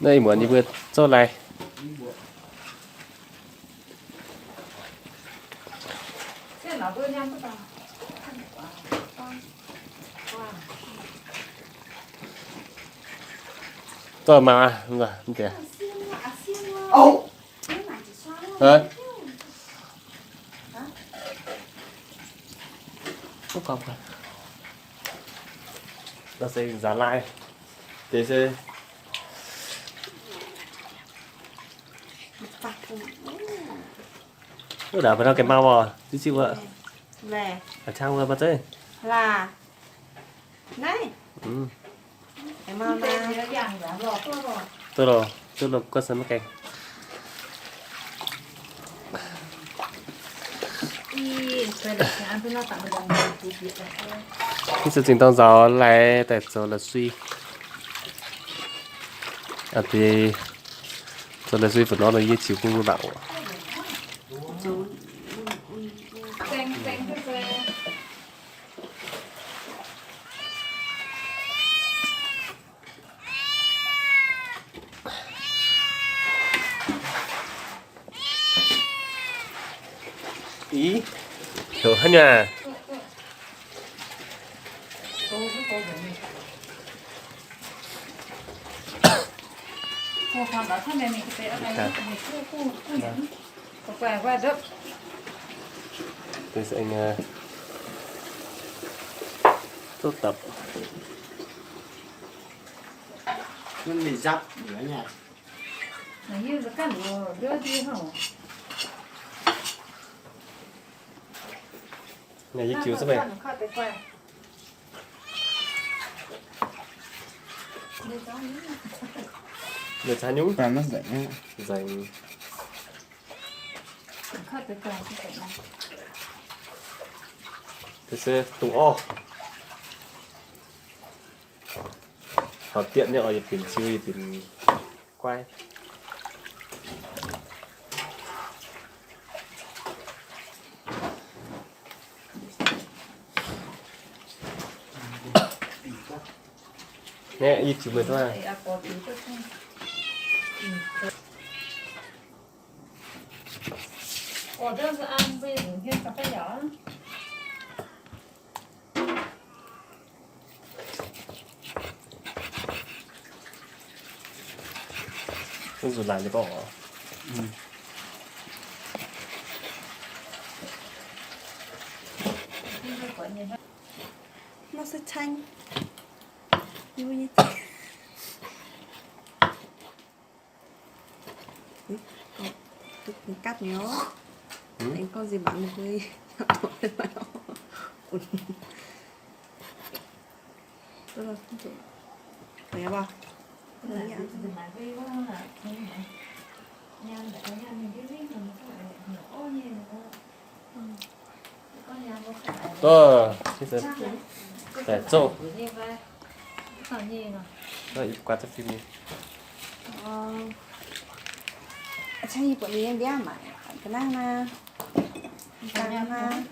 Naaiv ih muonz yie mbuo zorqv lai. Zorqv maaz, mv deix. Nzanc lai. Deix se. Wuov ndaauv baac nor gengh mau oc, ziqv ziqv wuov. A'ciang wuov maaih zeiv. Duqv loh, duqv loh, guov san maiv gaengh. Mv se zingh dorng nzaaux lai daaih zoux la'sui. Aa, deix zoux la'sui fu'nor nor yie ziux bun mbuo mangc oc. Ih, heuc haaix nyungc? Deix se aengx, aa, zouv dapc. Naaiv yie jiu zungv meih. Meih caa nyungc? Nzengc. Deix se dungz orv. Taux dietv nyei oc, yietc binc ziu, yietc binc guai. Naaiv yie ziux meih duqv. Zungv zuqc laaic nyei gorngv oc. Mv se ceng. Gapv nyei oc. Aengx gorngv nzipc mangc mbuo. Daaih zouv. Ih guaax za'fim nyei. Aa, yie buatc ninh mbiaamv maaic ga'naaiv naaiv.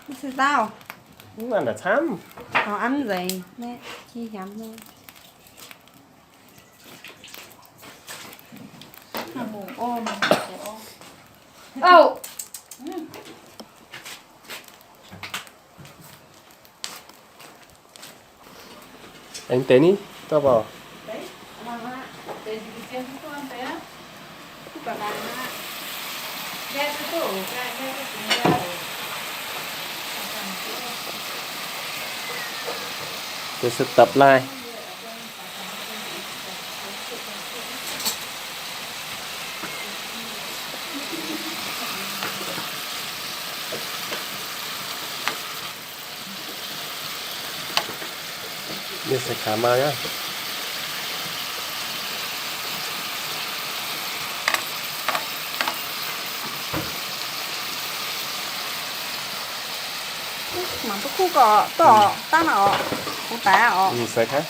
Mv se zaauv. Mv baac camv. Taux an nzengc, i hnyamx nor. Aengx deix ni, dauh mbuo. Deix se dapc lai. Mienh se kaax maa aqv. Mangc duqv kuv gorqv, dorh daav nor oc, kungx daic aqv oc. Mienh se kaax.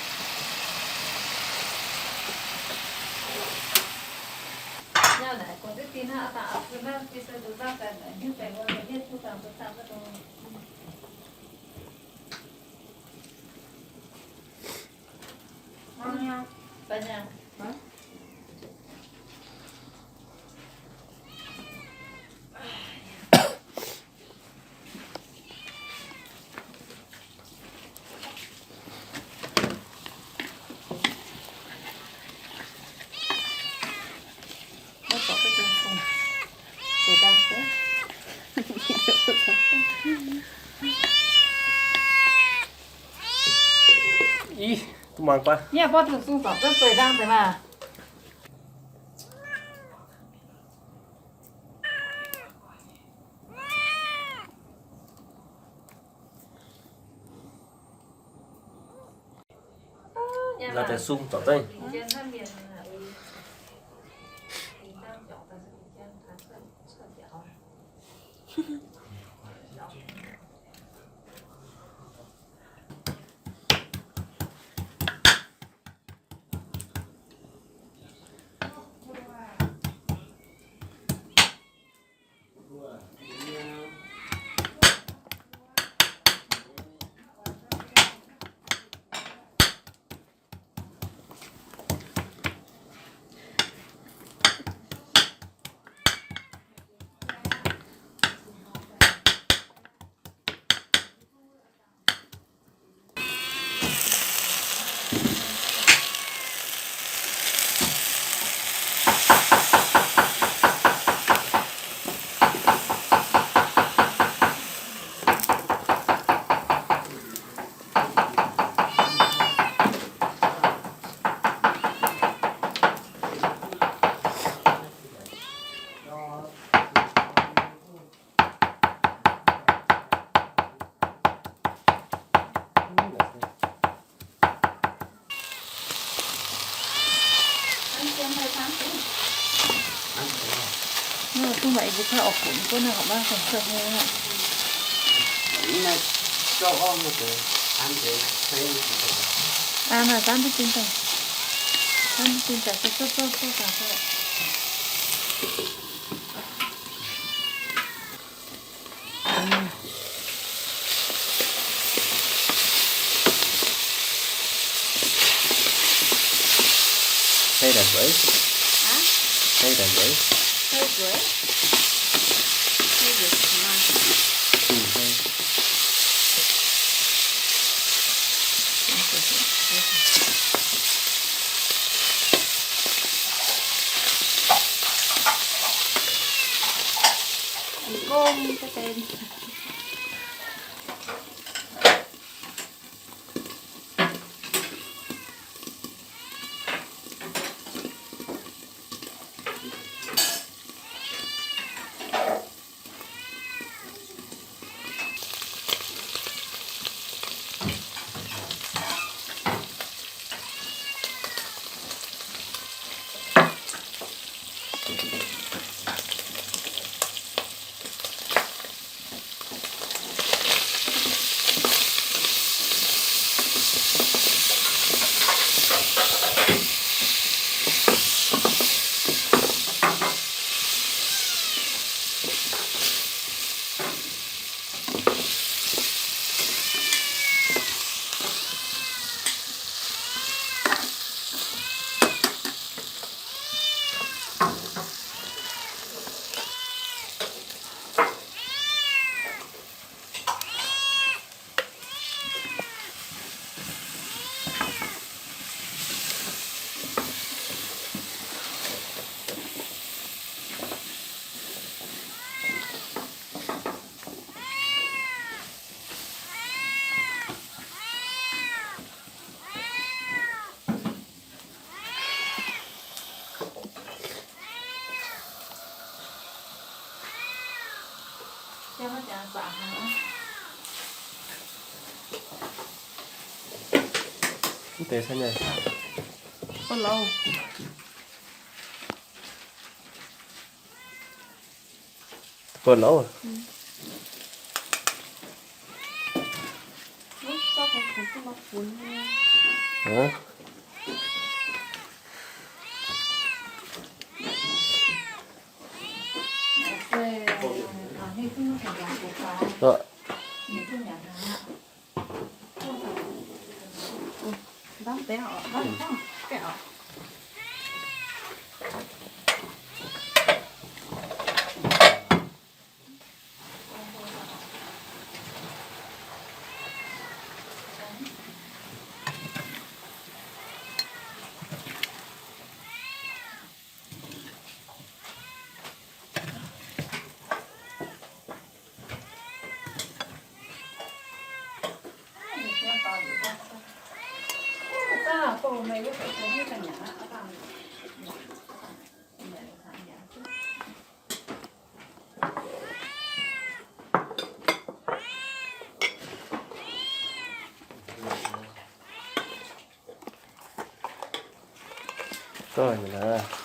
Ih, duqv mangc guaax. Yie mbuo zuqc sung zorc zengv zueiz ndang deix maah. La'deix sung zorc zengv. Naaiv dongh maaih ih mbuo kaav oix gunv guov naaiv horpc maiv dongh cuotv nyei aqv. Aa, naaiv zanv duqv zinh daaih. Zanv duqv zinh daaih, zouv zouv zouv daaih. Hei daaih nzueic. Hei daaih nzueic. Hei nzueic. Hei nzueic. Gong cái tên. Mv deix canh nyei. Buonc louv. Buonc louv. Dorh. Gorngv nyei naaiv,